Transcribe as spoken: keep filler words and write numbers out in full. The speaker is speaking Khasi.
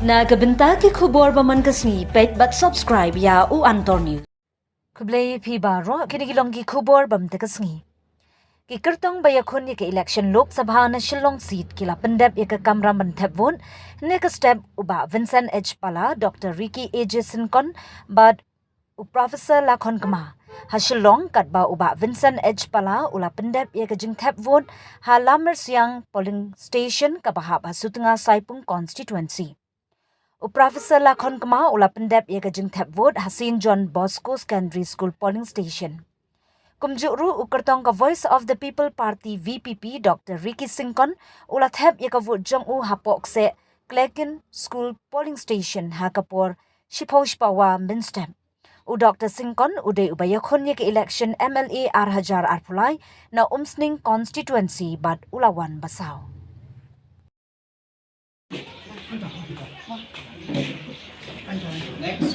Na ka bynta ki khubor ba man ka sngi, peit bad subscribe ïa U Antor News. Khublei phi baroh, kine ki long ki khubor ba man ka sngi. Ki kyrtong ba ïakhun ïa ka election Lok Sabha na Shillong seat ki la pyndep ïa ka kamram ban thep vote, ne ka step u Bah Vincent H Pala, Doctor Ricky A J Syngkon, bad u Professor Lakhon Kma ha Shillong, katba u Bah Vincent H Pala u la pyndep ïa ka jingthep vote ha Lamersiang polling station kaba hap ha Sutnga Saipung constituency. U Professor Lakhon Kma u la pyndep ïa ka jingthep vote ha Saint John Bosco Secondary School polling station. Kumjuh ruh u kyrtong ka Voice of the People Party V P P, Doctor Ricky Syngkon, u la thep ïa ka vote jong u hapoh kseh Clegane School polling station ha ka por shiphew shiphew mynstep. U Doctor Syngkon u dei uba ïakhun ïa ka election M L A ar hajar arphew lai na Umsning constituency bad u la wan basaw. Next.